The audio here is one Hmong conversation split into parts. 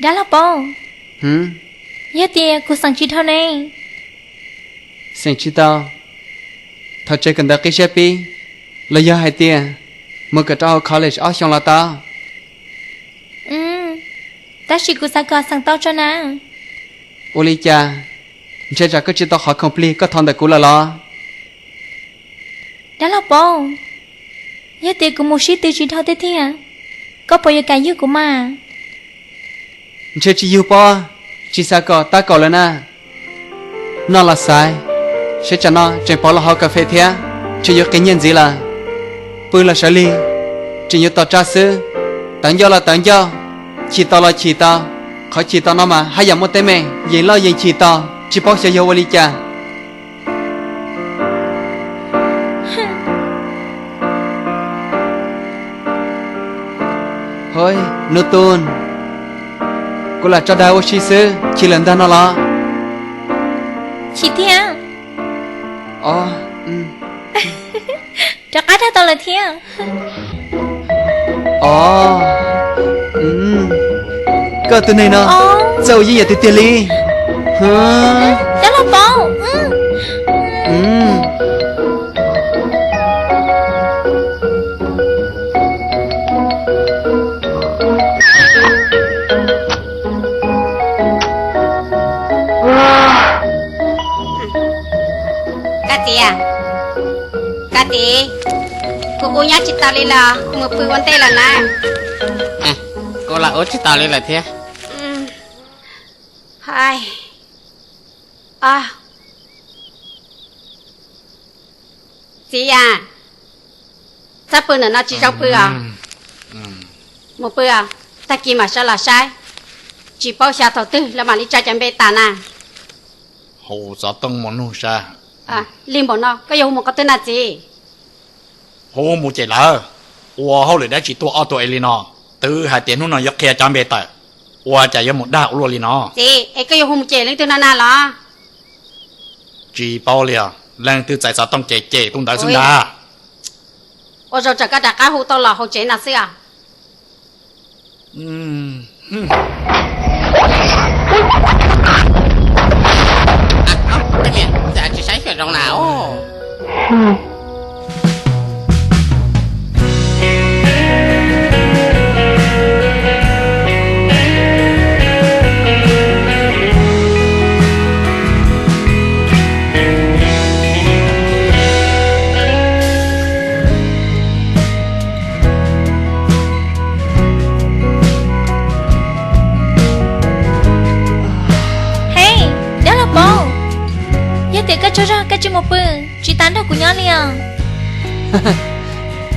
Dab laug paub, yog tias kuv xeem tsis dhau ne? Xeem tsis tau. Thaum tseg kawm ntawv qib siab pib, los yog hais tias mus kawm rau hauv college ob xyoo los tau. Tab sis kuv xav kom xeem tau tso na. Ua li cas? Ntshe tsam koj tsis tau qhov khoom plig koj thov ntawm kuv lawm los? Dab laug paub, yog tias kuv mus sib tw tsis dhau tiag tiag, koj puas yuav kam yug kuv mas? Ntshe tsis yug pob, tsis xav kom tab kaum lawm na. Noj los xaiv, seb tsam no tseem pauv los hauv kas fes thiab, tseem yuav qias nyiaj ntxiv lawm. Pw los sawv lig, tseem yuav tos tsa xwb. Tawv ncauj los tawv ncauj, chim tau los chim tau. Qhov chim tau no mas haj yam muaj teeb meem, yeej loj yeej chim tau, tsis paub xyov yog ua li cas. Hoj, Nub Tun, kuv lam tso dag ua si xwb, chim lawm ntag no los? Chim thiab. Rov qab dag tau lawm thiab. Os, koj tus neeg no txawj ua yeeb yam tiag tiag li. Dab laug paub. Koj txiv, koj txiv, kuv ua nyob tsis taus li los kuv mus pw ua ntej lawm na. Kuv los ua tsis taus li lawm thiab. Txiv a, txhob pw ntawm no tsis zoo pw os. Mus pw os, tag kis mam sawv los saib. Tsis paub xyov thaum twg lawv mam li tsa cov npe tas na. Hu xov tooj mus nug saib. Li npaum no koj yuav hu mus qhov twg na txiv? Hu mus ces lawv ua hauj lwm dab tsi tuaj ob tug es li no, twb hais tias hnub no yuav qhia cov npe tawm, ua cas yuav mus dag ua luaj li no? Txiv, es koj yuav hu mus ces leej twg no na los? Tsis paub li os, leej twg txais xov tooj ces cem tus ntawd xwb ntag. Ua zaum tsam koj rov qab hu tau los hauv tsev no xwb os. Tsis saib xyuam zoo na. Hej, dab laug paub, yog tias koj tsaug zog koj tsis mus pw, tsis tas nrog kuv nyob li os.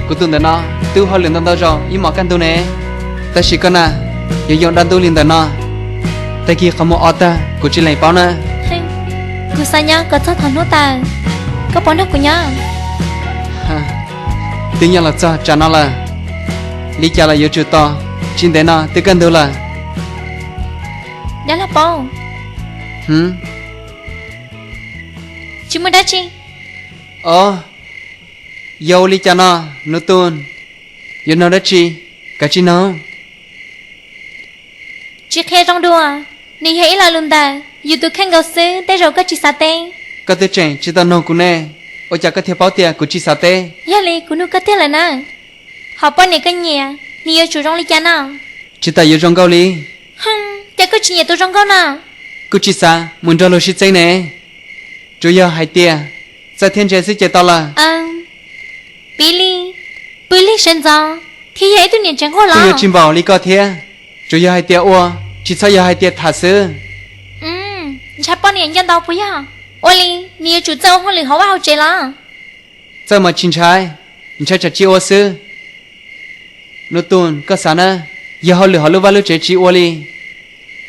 Kuv tus ntawm no twb ua hauj lwm ntau ntau zaus ib hmos kaj ntug ne, tab sis koj na, yuav yoo dab ntub li ntawm no, tag kis qhov muag o tag kuv tsis lees paub na. Kuv xav nyob kom txog thaum hnub tawm, koj puas nrog kuv nyob? Twb nyob los txog tsam no lawm, li cas los yuav tsum tos, tsis ntev no twb kaj ntug lawm. Dab laug paub, tsis muaj dab tsi. Os, yog ua li cas no, Nub Tun? Yuav nug dab tsi? Kav tsij nug. Tsis qhia zoo dua, nws yog ib lo lus ntawm yus tus kheej nkaus xwb, tej zaum koj tsis xav teb. Koj twb tseem tsis tau nug kuv ne, ua cas koj thiaj paub tias kuv tsis xav teb? Yog li kuv nug koj tiag lawm na, hom poj niam koj nyiam nws yuav tsum zoo li cas no? Tsis tas yuav zoo nkauj li. Ces koj tsis nyiam tus zoo nkauj no? Kuv tsis xav mus nrog luag sib txeeb ne, tsuas yog hais tias txawj thiab ntse xwb ces tau lawm. Piv li, pw lig sawv ntxov thiab yog ib tug niam tsev nquag los? Kuj yuav tsis npaum li koj thiab, tsuas yog hais tias ua, tsis txhob yog hais tias tham xwb. Ntshai poj niam nco ntau puas yog? Ua li nws yuav tsum txawj ua hauj lwm hauv vaj hauv tsev los? Txawj mas tsis ntshai, ntshai tsam tsis ua xwb. Nub Tun, koj xav na, yog hauj lwm hauv lub vaj lub tsev tsis ua li,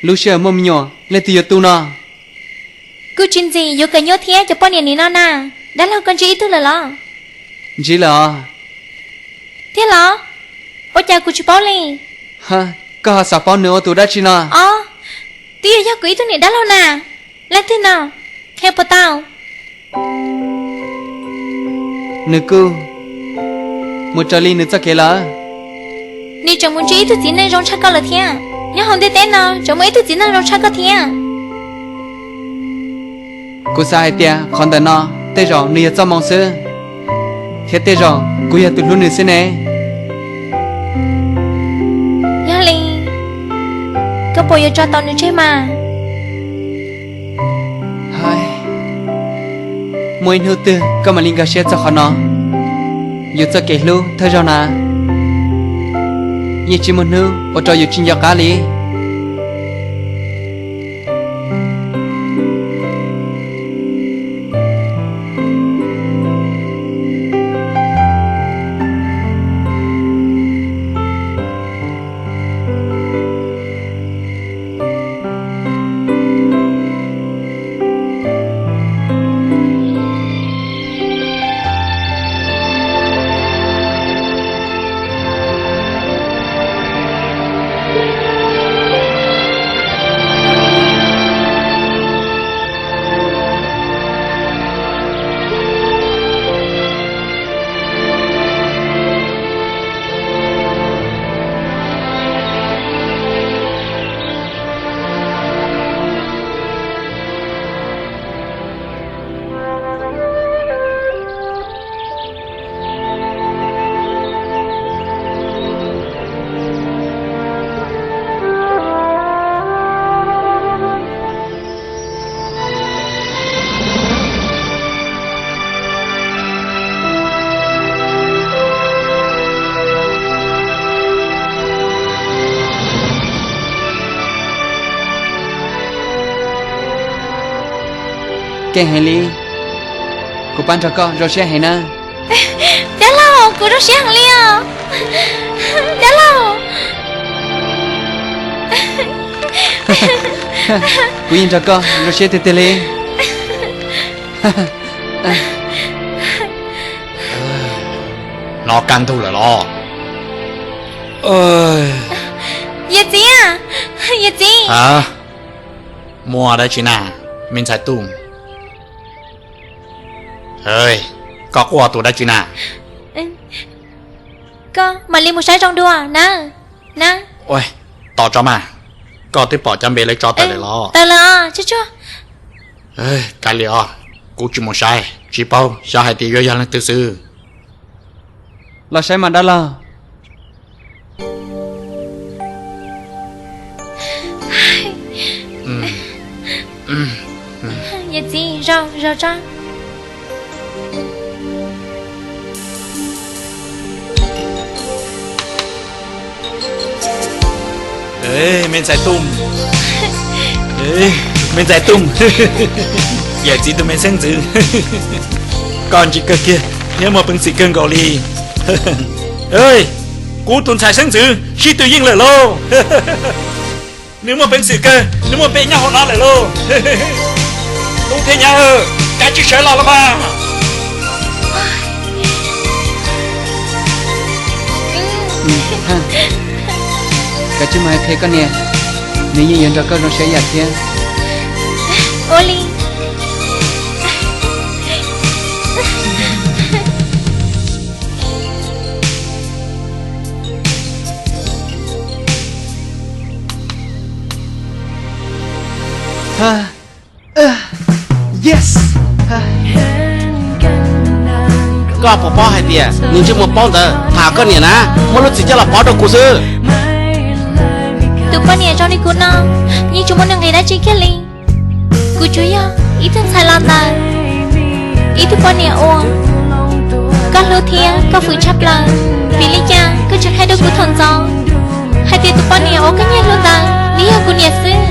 lub sij hawm muaj me nyuam leej twg yuav tu no? Kuj tsis ntxim yuav kawm nyuaj thiab cov poj niam nim no na. Dab laug, koj ntsib ib tug lawm los? Ntsib lawm os. Tiag los? Ua cas kuv tsis paub li? Koj ho xav paub nws ua tus dab tsi no? Os, twb yog yog kuv ib tug niam dab laug na. Leej twg no? Qhia puas tau? Nws kuj mus raws li nws txoj kev lawm. Nws tseem mus ntsib ib tug txiv neej zoo tshaj koj lawm thiab. Nyob hauv ntiaj teb no tseem muaj ib tug txiv neej zoo tshaj koj thiab. Kuv xav hais tias qhov ntawm no tej zaum nws yog txoj moo xwb, thiab tej zaum kuv yog tus hlub nws xwb ne. Yog li, koj puas yuav tso tau nws tseg mas? Muaj ib hnub twg koj mam li nkag siab txog qhov no. Yus txoj kev hlub thawj zaug na, yeej tsis muaj hnub ua rau yus tsis nco qab li. Keej heev li, kuv pab nrog koj zoo siab heev na. Dab laug, kuv zoo siab heev li os. Dab laug, kuv yeej nrog koj zoo siab tiag tiag li. Hnov kaj ntug lawm los? Yawm txiv, yawm txiv. Muaj dab tsi na, me ntxhais Tub? Koj quaj tus dab tsi na? Koj mam li mus saib zoo dua na, na. Tos tso mas, koj twb pom cov npe lawv tso tawm lawm los? Tawm lawm, tsuag tsuag. Kav liam os, kuv tsis mus saib, tsis paub, xyov hais tias yuav yog leej twg xwb. Los saib mas dab laug. Yawm txiv, zaum, zaum tso. Me ntxhais Tub, me ntxhais Tub, yawm txiv tus me xeeb ntxwv, koj ntsim kawg kiag thiab muaj peev xwm kawg nkaus li. Kuv tus ntxhais xeeb ntxwv sib tw yeej lawm lauj. Nws muaj peev xwm kawg, nws muaj npe nyob hauv no lawm lauj. Tub thiab nyab, kav tsij sawv los los mas. Kav tsij mus hais qhia koj niam, nws yeej yuav nrog koj zoo siab ib yam thiab. Ua li. Koj puas paub hais tias nws ntsej muag paub ntawd tham koj niam na, muab lub txim coj los pov rau kuv xwb. Tus poj niam zoo li kuv no, yeej tsis muaj nuj nqis dab tsi kiag li. Kuv tsuas yog ib tug ntxhais los ntawm ib tug poj niam uas koj hlub thiab koj hwm tshaj plaws. Vim li cas koj tsis qhia rau kuv thaum ntxov hais tias tus poj niam uas koj nyiam hlub ntawd nws yog kuv niam xwb?